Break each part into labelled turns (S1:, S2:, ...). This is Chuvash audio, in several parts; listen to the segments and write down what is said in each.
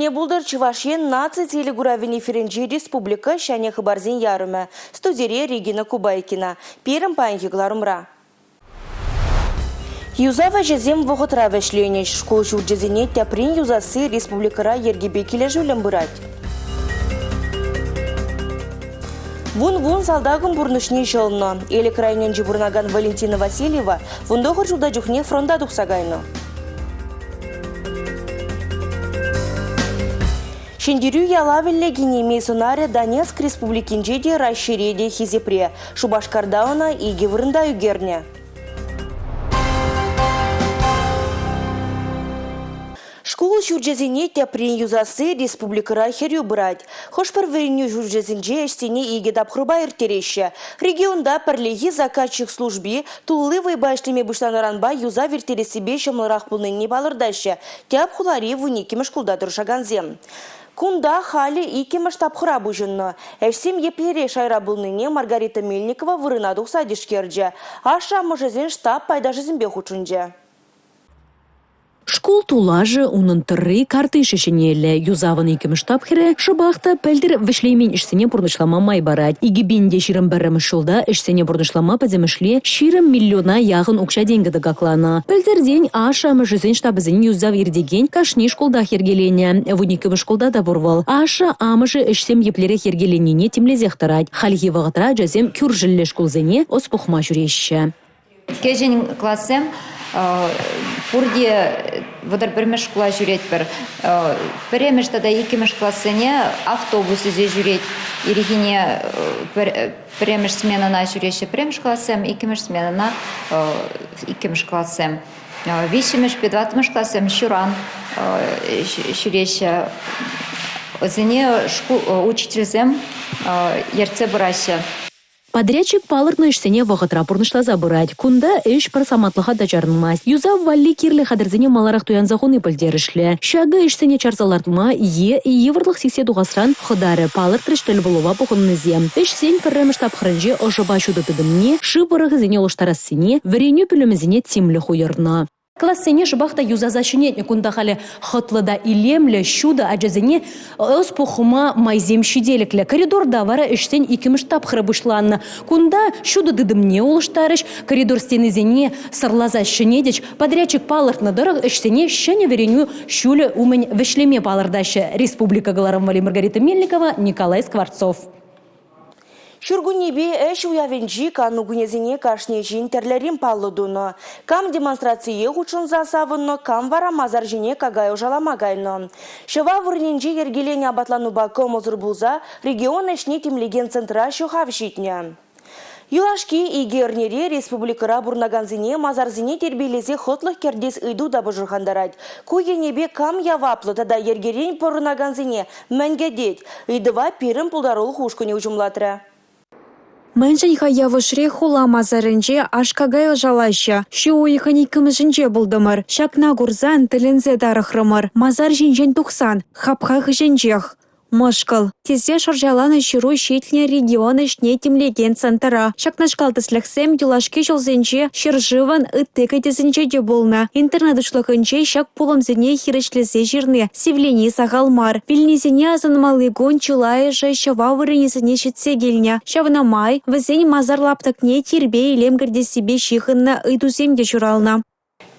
S1: тӗлне пултӑр Чӑваш Ен наци телекуравӗн эфирӗнчи республика ҫӗнӗ хыпарсен ярӑмӗ. Студире Регина Кубайкина. Пирӗн паянхи кӑларӑмра. Юсав ӗҫӗсем вӑхӑтра вӗҫленӗҫ. Шкул ҫурчӗсене тӗпрен юсасси республикӑра йӗркепе килӗшӳллӗн пырать. Вун-вун салтакӑн пурнӑҫне ҫӑлнӑ. Элӗк районӗнче пурӑнакан Валентина Васильева 19 ҫулта чухне фронта тухса кайнӑ. Ҫӗнтерӳ ялавӗллӗ кинемей сӑнарӗ Донецк Республикинче те, Раҫҫейре те хисепре. Шупашкарта ӑна икӗ вырӑнта ӳкернӗ. Шкул ҫурчӗсене тӗпрен юсасси республикӑра хӗрӳ пырать. Хӑш-пӗр вӗренӳ ҫурчӗсенче ӗҫсене икӗ тапхӑрпа ирттереҫҫӗ. Регионта пӗрлехи заказчик служби тулли вӑйпа ӗҫлеме пуҫланӑранпа юсав ирттерессипе ҫӑмӑлрах пулнине палӑртаҫҫӗ тӗп хулари вуниккӗмӗш шкулта тӑрӑшакансем. Кунта халӗ иккӗмӗш тапхӑра пуҫӑннӑ. Ӗҫсем еплерех шайра пулнине Маргарита Мельникова вырӑна тухса тишкерчӗ. Ашшӗ-амӑшӗсен штаб пайташӗсемпе хутшӑнчӗ.
S2: Шкул тулашӗ, унӑн тӑрри, картишӗ ҫӗнеллӗ. Юсавӑн иккӗмӗш тапхӑрӗ шӑпах та пӗлтӗр вӗҫлеймен ӗҫсене пурнӑҫлама май парать. 2021 ҫулта ӗҫсене пурнӑҫлама пӗтӗмӗшле 20 миллиона яхӑн укҫа-тенкӗ тӑкакланӑ. Пӗлтӗртен ашшӗ-амӑшӗсен штабӗсене юсав иртекен кашни шкултах йӗркеленӗ. Вуниккӗмӗш шкулта та пур вӑл. Ашшӗ-амӑшӗ ӗҫсем еплерех йӗркеленнине тимлесех тӑрать. Хальхи вӑхӑтра ачасем кӳршӗллӗ шкулсене ӑс пухма ҫӳреҫҫӗ.
S3: Кӗҫӗн классем пурте 31-мӗш шкула ҫӳретпӗр. Пӗрремӗш тата иккӗмӗш классене автобус илсе ҫӳрет. Ирхине пӗрремӗш сменӑна ҫӳреҫҫӗ пӗрремӗш классем, иккӗмӗш сменӑна иккӗмӗш классем. Виҫҫӗмӗшпе тӑваттӑмӗш классем ҫуран ҫӳреҫҫӗ. Вӗсене шкул учительсем ертсе пыраҫҫӗ.
S2: Подрядчик палӑртнӑ ӗҫсене вӑхӑтра пурнӑҫласа пырать. Кунта ӗҫ пӗр самантлӑха та чарӑнмасть. Юсав валли кирлӗ хатӗрсене маларах туянса хуни пӗлтерӗшлӗ. Ҫакӑ ӗҫсене чарса лартма е йывӑрлӑх сиксе тухасран хӑтарӗ, палӑртрӗҫ тӗлпулӑва пухӑннисем. Ӗҫсен пӗрремӗш тапхӑрӗнче ӑшӑпа ҫутӑ тытӑмне, шыв пӑрӑхӗсене улӑштарассине, вӗренӳ пӳлӗмӗсене тимлӗх уйӑрнӑ. Классене шӑпах та юсаса ҫӗнетнӗ. Кунта халӗ хӑтлӑ та илемлӗ, ҫутӑ ачасене ӑс пухма майсем ҫителӗклӗ. Коридорта вара ӗҫсен иккӗмӗш тапхӑрӗ пуҫланнӑ. Кунта ҫутӑ тытӑмне улӑштарӗҫ, коридор стенисене сӑрласа ҫӗнетӗҫ. Подрядчик палӑртнӑ тӑрӑх ӗҫсене ҫӗнӗ вӗренӳ ҫулӗ умӗн вӗҫлеме палӑртаҫҫӗ. Республика кӑларӑм валли Маргарита Мельникова, Николай Скворцов.
S1: Ҫуркуннепе ӗҫ уявӗнчи кану кунӗсене кашни ҫын тӗрлӗрен паллӑ тунӑ. Кам демонстрацие хутшӑнса савӑннӑ, кам вара масар ҫине какай ӑшалама кайнӑ. Ҫӑва вырӑнӗнче йӗркеленӗ апатланупа кӑмӑлсӑр пулса регион ӗҫне тимлекен центра ҫӑхав ҫитнӗ. Юлашки икӗ эрнере республикӑра пурӑнакансене масарсене тирпейлесе хӑтлӑх кӗртес ыйту та пӑшӑрхантарать. Ку енӗпе кам яваплӑ тата йӗркерен пӑрӑнакансене мӗн кӗтет? Ыйтӑва пирӗн пултарулӑх ушкӑнӗ уҫӑмлатрӗ.
S4: Мӗншӗн-ха Явӑшри хула масарӗнче аш-какай ӑшалаҫҫӗ? Ҫу уйӑхӗн иккӗмӗшӗнче пултӑмӑр. Ҫакна курсан тӗлӗнсе тарӑхрӑмӑр. Масар ҫинчен тухсан хапха хыҫӗнчех Мӑшкӑл, тесе шӑрҫаланӑ ҫыру ҫитнӗ регион ӗҫне тимлекен центра. Ҫакнашкал тӗслӗхсем юлашки ҫулсенче ҫӗршывӑн ытти кӗтесӗнче те пулнӑ. Интернет уҫлӑхӗнче ҫак пулӑмсене хирӗҫлесе ҫырни, сивлени сахал мар. Вилнисене асӑнмалли кун чылайӑшӗ ҫӑва вырӑнӗсене ҫитсе килнӗ. Ҫавна май вӗсен масар лаптӑкне тирпей-илем кӗртессипе ҫыхӑннӑ ыйтусем те ҫуралнӑ.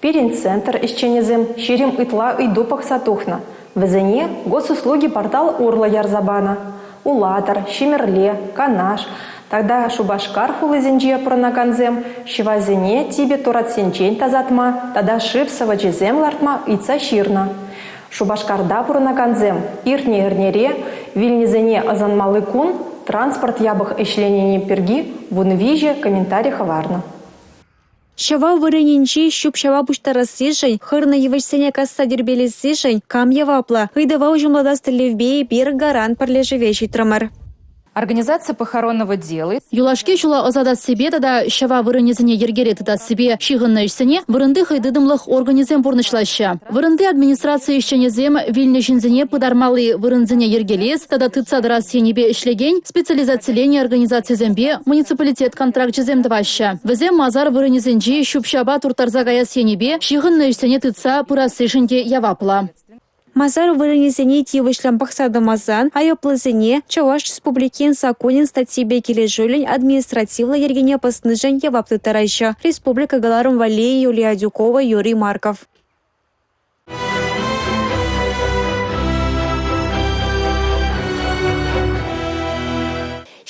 S5: Пирӗн центр ӗҫченӗсем 20 ытла ыйту пӑхса тухнӑ. Вӗсене Госуслуги портал урлӑ ярса панӑ. Улатӑр, Ҫӗмӗрле, Канаш тата Шупашкар хулисенче пурӑнакансем ҫӑвасене типӗ туратсенчен тасатма тата шыв сӑвӑчӗсем лартма ыйтса ҫырнӑ. Шупашкарта пурӑнакансем иртнӗ эрнере вилнисене ӑсанмалли кун транспорт япӑх ӗҫленине пирки 13 комментари хӑварнӑ.
S4: Ҫӑва вырӑнӗнчи ҫӳп-ҫапа пуҫтарассишӗн, хӑрнӑ йывӑҫсене касса тирпейлессишӗн кам яваплӑ? Ыйтӑва уҫӑмлатас тӗллевпе эпир «Гарант» пӗрлешӗве ҫитрӗмӗр.
S6: Организация похоронного дела.
S7: Юлашки ҫула ӑсатассипе тата ҫӑва вырӑнӗсене йӗркере тытассипе ҫыхӑннӑ ӗҫсене вырӑнти хӑйтытӑмлӑх органӗсем пурнӑҫлаҫҫӗ. Вырӑнти администраци ӗҫченӗсем вилнӗ ҫынсене пытармалли вырӑнсене йӗркелес тата тытса тӑрас енӗпе ӗҫлекен специализациленӗ организацисемпе муниципалитет контракчӗсем тӑваҫҫӗ. Вӗсем масар вырӑнӗсенчи ҫӳп-ҫапа турттарса каяс енӗпе ҫыхӑннӑ ӗҫсене тытса пырассишӗн те яваплӑ.
S4: Масар вырӑнӗсене тивӗҫлӗн пӑхса тӑмасан айӑплисене Чӑваш Республикин саккунӗн статйипе килӗшӳллӗн административлӑ йӗркене пӑснишӗн явап тыттараҫҫӗ. Республика кӑларӑм валли Юлия Адюкова, Юрий Марков.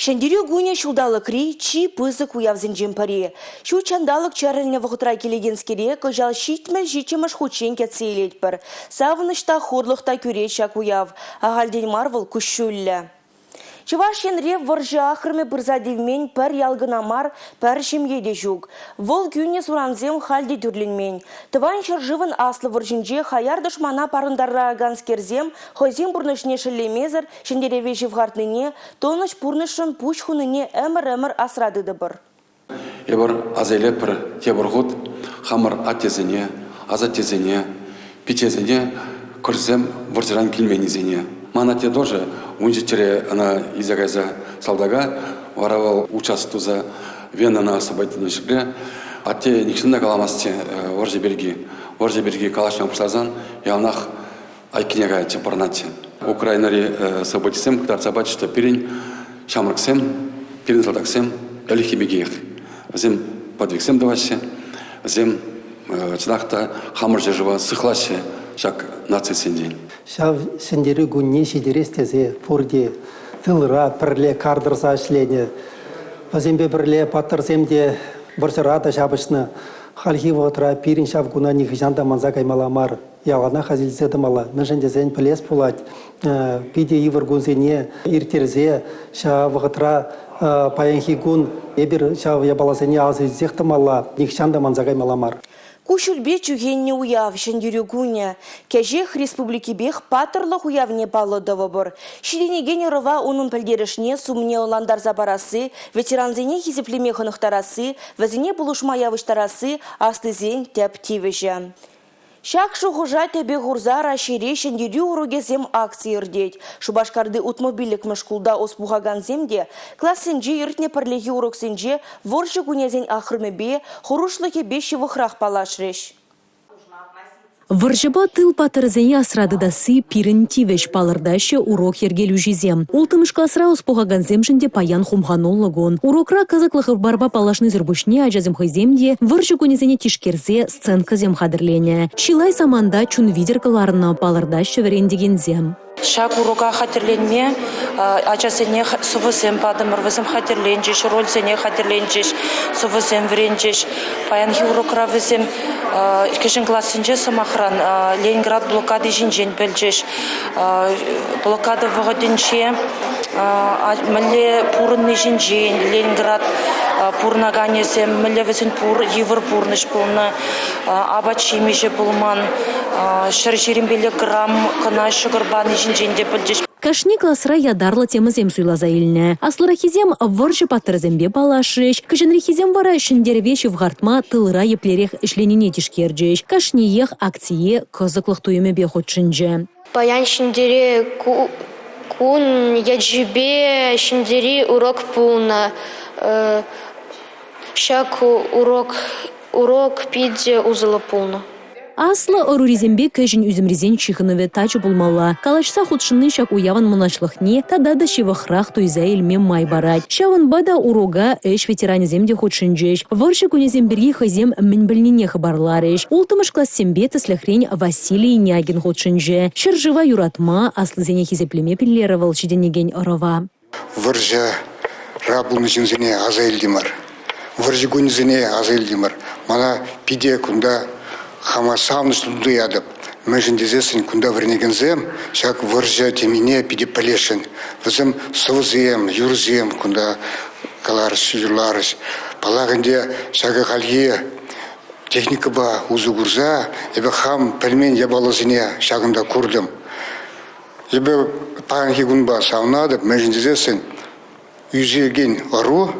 S1: Ҫӗнтерӳ кунӗ ҫулталӑкри чи пысӑк уявсенчен пӗри. Ҫут ҫанталӑк чӗрӗлнӗ вӑхӑтра килекенскере кӑҫал 77-мӗш хутчен кӗтсе илетпӗр. Савӑнӑҫ та, хурлӑх та кӳрет ҫак уяв. Ахальтен мар вӑл куҫҫульлӗ. Чӑваш Енре вӑрҫӑ ахрӑмӗ пырса тивмен пӗр ял кӑна мар, пӗр ҫемье те ҫук. Вӑл кӳнӗ сурансем халь те тӳрленмен. Тӑван ҫӗршывӑн Аслӑ вӑрҫинче хаяр тӑшмана парӑнтараканскерсем хӑйсен пурнӑҫне шеллемесӗр ҫӗнтерӗве ҫывхартнине, тӑнӑҫ пурнӑҫшӑн пуҫ хунине ӗмӗр-ӗмӗр асра тытӑпӑр.
S8: Эпир аса илетпӗр тепӗр хут хамӑр аттесене, асаттесене, пиччесене кӑрсем вӑрҫӑран килменнисене. Ман атте тоже 17-ре ӑна илсе кайса салтака, вара вӑл участок туса Венӑна освободительнӑй ҫӗкле. Атте нихҫан та каламастчӗ вӑрҫӑ пирки. Вӑрҫӑ пирки калаҫма пуҫласан яланах айккине каятчӗ, пӑрӑнатчӗ. Украинӑри событисем кӑтартса пачӗҫ, что пирӗн ҫамрӑксем, пирӗн салтаксем ӗлӗкхи пекех. Вӗсем подвигсем тӑваҫҫӗ, вӗсем чӑнах та хамӑр ҫӗршыва сыхлаҫҫӗ ҫак нацисенчен.
S9: Ҫав Ҫӗнтерӳ кунне ҫитерес тесе пурте тылра пӗрле кар тӑрса ӗҫленӗ. Вӗсемпе пӗрле паттӑрсем те вӑрҫӑра та ҫапӑҫнӑ. Хальхи вӑхӑтра пирӗн ҫав куна нихӑҫан та манса каймалла мар. яланах асилсе тӑмалла. Мӗншӗн тесен пӗлес пулать, питӗ йывӑр кунсене ирттерсе ҫав вӑхӑтра паянхи кун эпир ҫав япаласене аса илсех тӑмалла, нихҫан та манса каймалла мар.
S1: Куҫҫульпе чӳхеннӗ уяв, Ҫӗнтерӳ кунӗ. Кӗҫех республикипех паттӑрлӑх уявне паллӑ тӑвӑпӑр. Ҫитӗнекен ӑрӑва унӑн пӗлтерӗшне, сумне ӑнлантарса парасси, ветерансене хисеплеме хӑнӑхтарасси, вӗсене пулӑшма явӑҫтарасси аслисен тӗп тивӗҫӗ. Ҫак шухӑша тӗпе хурса Раҫҫейре Ҫӗнтерӳ урокӗсем акци иртет. Шупашкарти 65-мӗш шкулта ӑс пухакансем те классенче иртнӗ пӗрлехи уроксенче вӑрҫӑ кунӗсен ахрӑмӗпе, хӑрушлӑхӗпе ҫывӑхрах паллашрӗҫ.
S2: Вӑрҫӑпа тыл паттӑрӗсене асра тытасси пирӗн тивӗҫ, палӑртаҫҫӗ урок йӗркелӳҫисем. Улттӑмӗш класра ӑс пухакансемшӗн те паян хумхануллӑ кун. Урокра кӑсӑклӑ хыпарпа паллашнисӗр пуҫне ачасем хӑйсем те вӑрҫӑ кунӗсене тишкерсе сценкӑсем хатӗрленӗ. Чылай саманта чун витӗр кӑларнӑ, палӑртаҫҫӗ вӗрентекенсем.
S10: Ҫак урока хатӗрленме ачасене сӑвӑсем патӑмӑр, вӗсем хатӗрленчӗҫ, рольсене хатӗрленчӗҫ, сӑвӑсем вӗренчӗҫ. Паянхи урокра вӗсем кӗҫӗн классенче, сӑмахран, Ленинград блокади ҫинчен пӗлчӗҫ. Блокада вӑхӑтӗнче мӗнле пурӑнни ҫинчен, Ленинград пурӑнаканӗсем мӗнле вӗсен пур йывӑр пурнӑҫ пулнӑ, апат-ҫимӗҫӗ пулман, 125 грамм кӑна ҫӑкӑр пани ҫинчен те пӗлчӗҫ.
S2: Кашни класра ятарлӑ темӑсем суйласа илнӗ. Аслӑраххисем вӑрҫӑ паттӑрӗсемпе паллашрӗҫ, кӗҫӗнреххисем вара ҫӗнтерӗве ҫывхартма тылра еплерех ӗҫленине тишкерчӗҫ. Кашниех акцие кӑсӑклӑх туйӑмӗпе хутшӑнчӗ.
S11: Паян Ҫӗнтерӳ кун ячӗпе Ҫӗнтерӳ урок пулнӑ. Ҫак урок урок питӗ усӑллӑ пулнӑ.
S2: Аслӑ ӑрурисемпе кӗҫӗн ӳсӗмрисен ҫыхӑнӑвӗ тачӑ пулмалла. Калаҫса хутшӑнни ҫак уявӑн мӑнаҫлӑхне тата та ҫывӑхрах туйса илме май парать. Ҫавӑнпа та урока ӗҫ ветеранӗсем те хутшӑнчӗҫ. Вӑрҫӑ кунӗсем пирки хӑйсем мӗн пӗлнине хыпарларӗҫ. Улттӑмӗш классемпе, тӗслӗхрен, Василий Нягин хутшӑнчӗ. Ҫӗршыва юратма, аслисене хисеплеме пиллерӗ вӑл ҫитӗнекен ӑрӑва.
S12: Вӑрҫӑра пулнӑ ҫынсене аса илтӗмӗр. Вӑрҫӑ кунӗсене аса илтӗмӗр. Мана питӗ кунта хама савӑнӑҫлӑ туятӑп. Мӗншӗн тесессӗн кунта вӗренекенсем ҫак вӑрҫӑ темине питӗ пӗлесшӗн. Вӗсем сӑвӑсем, юрӑсем кунта каларӗҫ, юрларӗҫ. Паллах ӗнтӗ, ҫакӑ хальхи техникӑпа усӑ курса эпӗ хам пӗлмен япаласене ҫакӑнта куртӑм. Эпӗ паянхи кунпа савӑнатӑп, мӗншӗн тесессӗн ӳсекен ӑру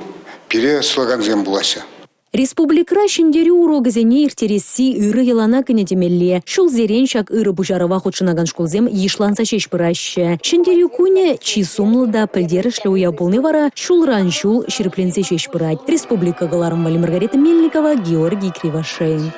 S12: пире слогансем пулаҫҫӗ.
S2: Республикӑра Ҫӗнтерӳ урокӗсене ирттересси ырӑ йӑлана кӗнӗ темелле. Ҫулсерен ҫак ырӑ пуҫарӑва хутшӑнакан шкулсем йышланса ҫеҫ пыраҫҫӗ. Ҫӗнтерӳ кунӗ чи сумлӑ та пӗлтерӗшлӗ уяв пулни вара ҫулран-ҫул ҫирӗпленсе ҫеҫ пырать. Республика кӑларӑм валли Маргарита Мельникова, Георгий Кривошеин.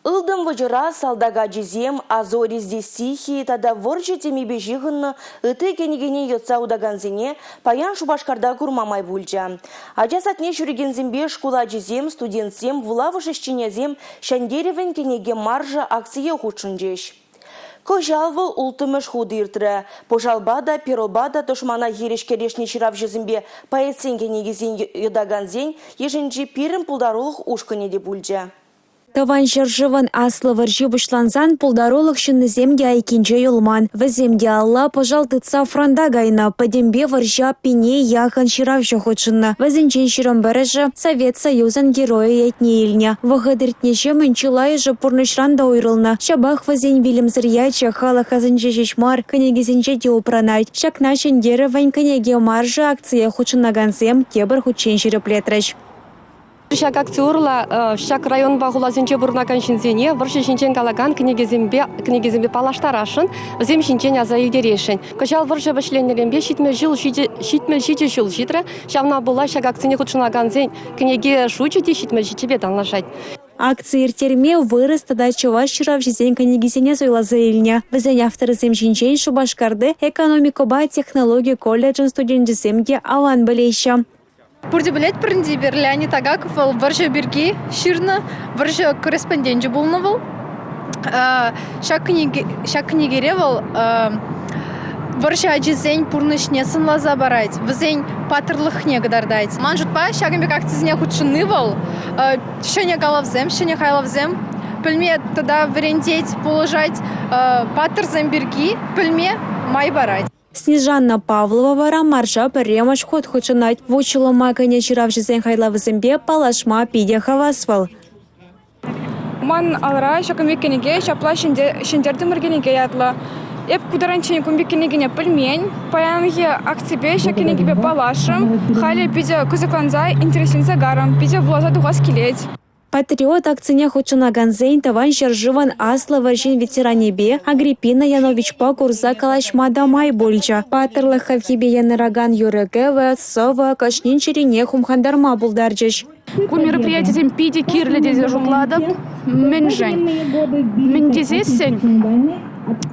S1: Ылтӑн вӑчӑра салтак ачисем, «А зори здесь тихие» тата вӑрҫӑ темипе ҫыхӑннӑ ытти кӗнекене йӑтса утакансене паян Шупашкарта курма май пулчӗ. Ача садне ҫӳрекенсемпе шкул ачисем, студентсем, вулавӑш ӗҫченӗсем «Ҫӗнтерӗвӗн кӗнеке маршӗ» акцие хутшӑнчӗҫ. Кӑҫал вӑл улттӑмӗш хут иртрӗ. Пӑшалпа та, перопа та тӑшмана хирӗҫ кӗрешнӗ ҫыравҫӑсемпе поэтсен кӗнекисен йӑтакансен йышӗнче пирӗн пултарулӑх ушкӑнӗ те пулчӗ.
S4: Тӑван ҫӗршывӑн Аслӑ вӑрҫи пуҫлансан пултарулӑх ҫыннисем те айккинче юлман. Вӗсем те алла пӑшал тытса фронта кайнӑ. Пӗтӗмпе вӑрҫа пине яхӑн ҫыравҫӑ хутшӑннӑ. Вӗсенчен 21-шӗ Совет Союзӗн Геройӗ ятне илнӗ. Вӑхӑт иртнӗҫемӗн чылайӑшӗ пурнӑҫран та уйрӑлнӑ. Ҫапах вӗсен вилӗмсӗр ячӗ халӑх асӗнче ҫеҫ мар, кӗнекесенче те упранать. Ҫакна Ҫӗнтерӗвӗн кӗнеке маршӗ акцие хутшӑнакансем тепӗр хутчен ҫирӗплетрӗҫ.
S13: Ҫак акци урлӑ ҫак районпа хуласенче пурӑнакан ҫынсене вӑрҫӑ ҫинчен калакан кӗнекесемпе кӗнекесемпе паллаштарасшӑн, вӗсем ҫинчен аса илтересшӗн. Кӑҫал вӑрҫӑ вӗҫленнӗренпе 77 ҫул ҫитрӗ. Ҫавна пула ҫак акцине хутшӑнакансен кӗнеке шучӗ те 77-пе танлашать.
S4: Акци ирттерме вырӑс тата чӑваш ҫыравҫисен кӗнекисене суйласа илнӗ. Вӗсен авторӗсем ҫинчен Шупашкарти экономикӑпа технологи колледжӗн студенчӗсем те аван пӗлеҫҫӗ.
S14: Пурте пӗлетпӗр ӗнтӗ эпир Леонид Агаков вӑл вӑрҫӑ пирки ҫырнӑ, вӑрҫӑ корреспонденчӗ пулнӑ вӑл. Ҫак кӗнеке, ҫак кӗнекере вӑл вӑрҫӑ ачисен пурнӑҫне сӑнласа парать, вӗсен паттӑрлӑхне кӑтартать. Ман шутпа, ҫакӑн пек акцисене хутшӑнни вӑл ҫӗнӗ калавсем, ҫӗнӗ хайлавсем пӗлме тата вӗрентет, пулӑшать, паттӑрсем пирки пӗлме май парать.
S4: Снежанна Павлова вара марша пӗрремӗш хут хутшӑнать. Вут-ҫулӑма кӗнӗ ҫыравҫӑсен хайлавӗсемпе паллашма питӗ хавас вӑл.
S15: Ман алра ҫакӑн пек кӗнеке «Ҫапла ҫӗнтертӗмӗр кӗнеке» ятлӑ. Эп ку таранччен кун пек кӗнекене пӗлмен. Паянхи акципе ҫак кӗнекепе паллашрӑм. Халӗ питӗ кӑсӑкланса, интересленсе карӑм. Питӗ вуласа тухас килет.
S4: «Патриот» акцине хутшӑнакансен Тӑван ҫӗршывӑн Аслӑ вӑрҫин ветеранӗпе Агреппина Яновичпа курса калаҫма та май пулчӗ. Паттӑрлӑх хавхипе янӑракан юрӑ-кӗвӗ, сӑвӑ кашнин чӗрине хумхантарма пултарчӗҫ.
S15: Ку мероприятисем питӗ кирлӗ тесе шутлатӑп. Мӗншӗн? Мӗн тесессӗн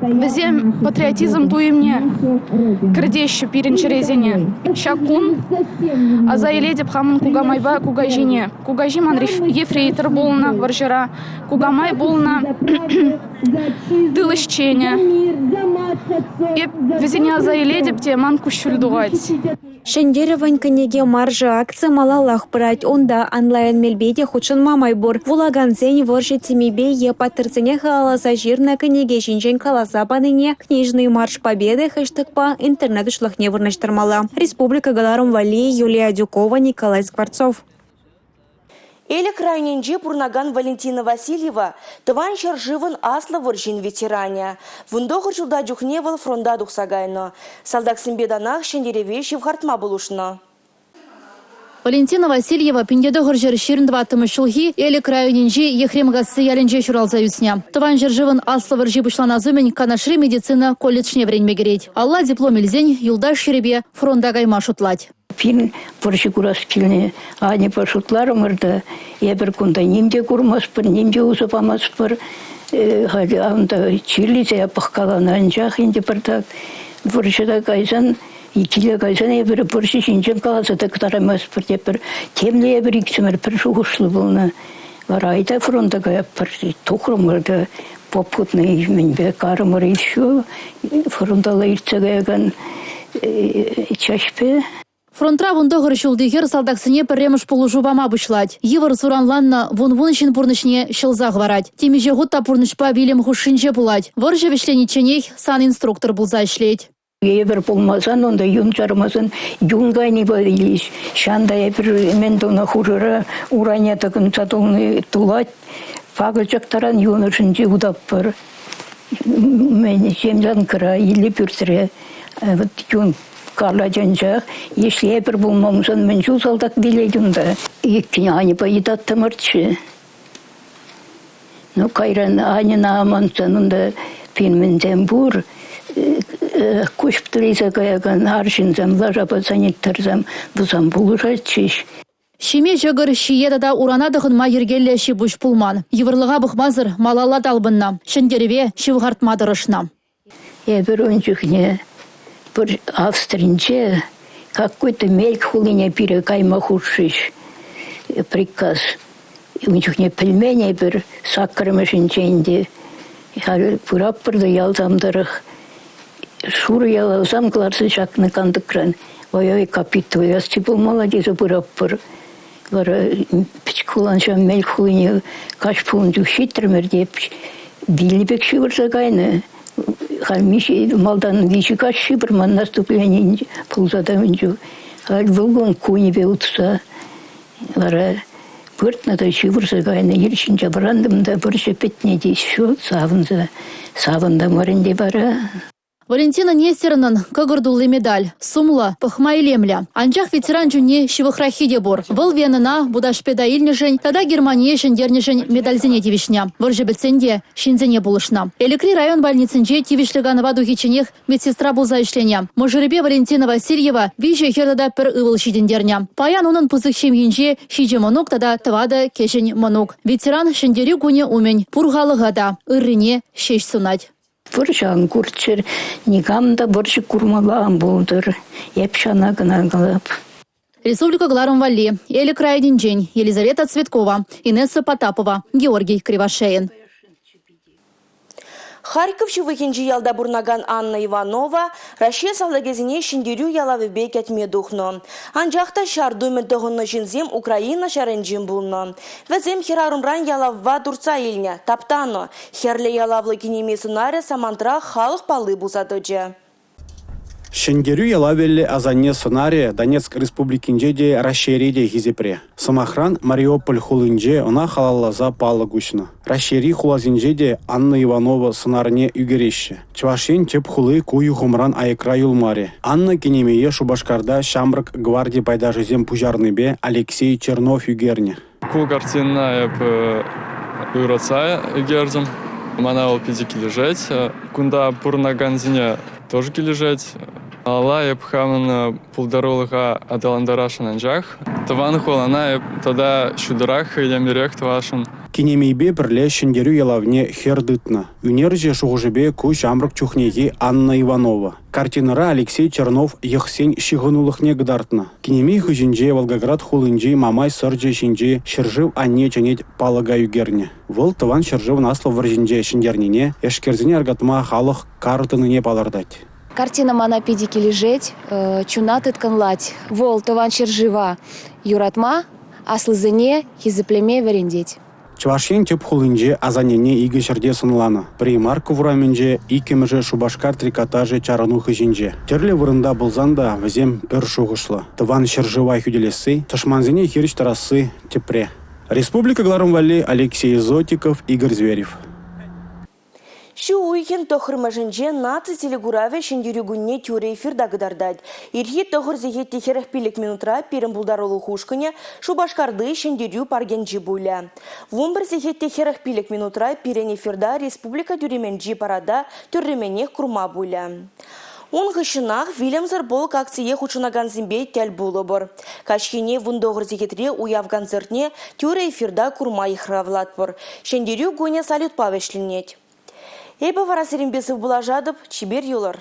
S15: вӗсем патриотизм туйӑмне кӗртеҫҫӗ пирӗн чӗресене. Ҫак кун аса илетӗп хамӑн кукамайпа кукаҫине. Кукаҫи ман ефрейтор пулнӑ вӑрҫӑра, кукамай пулнӑ тыл ӗҫченӗ. Эп вӗсене аса илетӗп те ман куҫҫуль тухать.
S4: Ҫӗнтерӗвӗн кӗнеке маршӗ акци малаллах пырать. Унта онлайн мелпе те хутшӑнма май пур. Вулакансен вӑрҫӑ темипе е паттӑрсене халалласа ҫырнӑ кӗнеке ҫинчен каласа панине «Книжный марш Победы» хэштегпа интернет уҫлӑхне вырнаҫтармалла. Республика кӑларӑм валли Юлия Адюкова, Николай Скворцов.
S1: Элӗк районӗнче пурӑнакан Валентина Васильева Тӑван ҫӗршывӑн Аслӑ вӑрҫин ветеранӗ. 19 ҫулта чухне вӑл фронта тухса кайнӑ. Салтаксемпе танах ҫӗнтерӗве ҫывхартма пулӑшнӑ.
S7: Валентина Васильева 1924 ҫулхи Элӗк районӗнчи Ехремкасси ялӗнче ҫуралса ӳснӗ. Тӑван ҫӗршывӑн Аслӑ вӑрҫи пуҫланас умӗн Канашри медицина колледжне вӗренме кӗрет. Алла диплом илсен юлташ хӗрӗпе фронта кайма шутлать.
S16: Пирӗн вӑрҫӑ курас килнӗ. Аньӑпа шутларӑмӑр та, эпир кунта ним те курмастпӑр, ним те усӑ памастпӑр. Халӗ унта чирлесе пӑхкаланӑ, анчах ӗнтӗ пӗртак вӑрҫӑра кайсан, киле кайсан эпир вӑрҫӑ ҫинчен каласа та кӑтараймастпӑр тепӗр. Темле эпир иксӗмӗр пӗр шухӑшлӑ пулнӑ. Вара айта фронта каятпӑр, тухрӑмӑр та попутный мӗнпе карӑмӑр еще фронталла иртсе каякан чаҫпе.
S7: Фронтра 19 ҫулти хӗр салтаксене пӗрремӗш пулӑшу пама пуҫлать. Йывӑр суранланнӑ вун-вун ҫын пурнӑҫне ҫӑлса хӑварать. Темиҫе хут та пурнӑҫпа вилӗм хушшинче пулать. Вӑрҫӑ вӗҫленичченех санинструктор пулса ӗҫлет.
S16: Эпир пулмасан, унта юн чармасан юн кайнипе вилӗҫ. Ҫанта эпир мӗн тунӑ хушӑра урайне тӑкӑнса тулни тулать. Пакӑлчӑк таран юн ӑшӗнче утатпӑр. Мӗн землянкӑра или пӳртре вот юн карлать анчах. Если эпир пулмасан мӗн чул салтак вилет унта. Иккӗн Аньӑпа йӑтаттӑмӑрччӗ. Ну, кайран Аньӑна амантсан унта пирӗн пур. Куҫ тӗлесе каякан арҫынсем, лашапа санитарсем вӗсем пулӑшатчӗҫ.
S7: Ҫиме ҫӑкӑр, ҫие тата урана тӑхӑнма йӗркеллӗ ҫи-пуҫ пулман. Йывӑрлӑха пӑхмасӑр малалла талпӑннӑ, ҫӗнтерӗве ҫывхартма тӑрӑшнӑ.
S16: Эпир ун чухне пӗр Австринче какой-то Мельк хулине пире кайма хушрӗҫ приказ. Ун чухне пӗлмен эпир саккӑрмӗшӗнче ӗнтӗ. Халь пыратпӑр та ялсам тӑрӑх. Шурӑ ялавсам кӑларса ҫакнӑ кантӑкран. Ой-ой, капитуляци пулмалла тесе пыратпӑр. Вара пӗчӗк хулан ҫав Мельк хулине каҫ пулнӑ чух ҫитрӗмӗр те вилнӗ пек ҫывӑрса кайнӑ. Халь миҫе малтан виҫӗ каҫ ҫывӑрман наступлени пулса та ун чух. Халь вӑл кун кунӗпе утса вара выртнӑ та ҫывӑрса кайнӑ. Ир ҫинче вӑрантӑм та вӑрҫӑ пӗтнӗ те ҫу савӑнса савӑнтӑмӑр ӗнтӗ вара.
S7: Валентина Нестеровнӑн кӑкӑр тулли медаль. Сумлӑ, пӑхма илемлӗ. Анчах ветеран чунне ҫывӑхраххи те пур. Вӑл Венӑна Будапешта илнӗшӗн тата Германие ҫӗнтернӗшӗн медальсене тивӗҫнӗ. Вӑрҫӑ пӗтсен те ҫынсене пулӑшнӑ. Элӗкри район больницинче тивӗҫлӗ канӑва тухичченех медсестра пулса ӗҫленӗ. Мӑшӑрӗпе Валентина Васильева виҫӗ хӗр тата пӗр ывӑл ҫитӗнтернӗ. Паян унӑн пысӑк ҫемйинче ҫичӗ мӑнук тата тӑватӑ кӗҫӗн мӑнук. Ветеран Ҫӗнтерӳ кунӗ умӗн пур халӑха та ыррине ҫеҫ сунать.
S16: Вӑрҫӑ ан курччӑр, никам та вӑрҫӑ курмалла ан пултӑр. Эп ҫавна кӑна калап.
S7: Республика кӑларӑм валли Элӗк районӗнчен Елизавета Цветкова, Инесса Потапова, Георгий Кривошеин.
S1: Харьков ҫывӑхӗнчи ялта пурӑнакан Анна Иванова Раҫҫей салтакӗсене Ҫӗнтерӳ ялавӗпе кӗтме тухнӑ. Анчах та ҫар тумӗ тӑхӑннӑ ҫынсем Украина ҫарӗнчен пулнӑ. Вӗсем хӗрарӑмран ялавпа туртса илнӗ, таптанӑ. Хӗрлӗ ялавлӑ кинеми сӑнарӗ самантрах халӑх палли пулса тӑчӗ.
S17: Ҫӗнтерӳ ялавӗллӗ асанне сӑнарӗ Донецк Республикинче те, Раҫҫейре те хисепре. Сӑмахран, Мариуполь хулинче ӑна халалласа палӑк уҫнӑ. Раҫҫейри хуласенче те Анна Иванова сӑнарне ӳкереҫҫӗ. Чӑваш Ен тӗп хули ку юхӑмран аякра юлмарӗ. Анна кинемее Шупашкарта Ҫамрӑк гварди пайташӗсем пуҫарнипе Алексей Чернов ӳкернӗ.
S18: Ку картинӑна эп юратса ӳкертӗм. Мана вӑл питӗ килӗшет. Кунта пурӑнакансене тоже килӗшет. Малалла эп хамӑн пултарулӑха аталантарасшӑн анчах тӑван хулана эп тата ҫутӑрах, илемлӗрех тӑвасшӑн.
S17: Кинемейпе пӗрле Ҫӗнтерӳ ялавне хӗр тытнӑ. Ӳнерҫӗ шухӑшӗпе ку ҫамрӑк чухнехи Анна Иванова. Картинӑра Алексей Чернов йӑхсен ҫыхӑнулӑхне кӑтартнӑ. Кинемей хыҫӗнче Волгоград хулинчи Мамай сӑрчӗ ҫинчи «Ҫӗршыв-анне чӗнет» палӑка ӳкернӗ. Вӑл Тӑван ҫӗршывӑн Аслӑ вӑрҫинче ҫӗнтернине, эшкерсене аркатма халӑх кар тӑнине палӑртать.
S19: Картина мана питӗ килӗшет, чуна тыткӑнлать. Вӑл Тӑван ҫӗршыва юратма, аслисене хисеплеме вӗрентет.
S17: Чӑваш Ен тӗп хулинче асаннене икӗ ҫӗрте сӑнланӑ. Пӗри Марков урамӗнче, иккӗмӗшӗ Шупашкар трикотажӗ чарӑну хыҫӗнче. Тӗрлӗ вырӑнта пулсан та вӗсем пӗр шухӑшлӑ. Тӑван ҫӗршыва хӳтӗлесси, тӑшмансене хирӗҫ тӑрасси тӗпре. Республика кӑларӑм валли Алексей Зотиков, Игорь Зверев.
S1: Ҫу уйӑхӗн тӑххӑрмӗшӗнче наци телекуравӗ Ҫӗнтерӳ кунне тӳрӗ эфирта кӑтартать. Ирхи тӑхӑр сехет те 45 минутра пирӗн пултарулӑх ушкӑнӗ Шупашкарти Ҫӗнтерӳ паркӗнче пулӗ. 11 сехет те 45 минутра пирӗн эфирта республика тӳремӗнчи парада тӳрремӗнех курма пулӗ. Ун хыҫҫӑнах «Вилӗмсӗр полк» акцие хутшӑнакансемпе тӗл пулӑпӑр. Каҫхине 19 сехетре уяв концертне тӳрӗ эфирта курма йыхравлатпӑр. Ҫӗнтерӳ кунӗ салютпа вӗҫленет. Эпӗ вара сирӗнпе сывпуллашатӑп. Чипер юлӑр.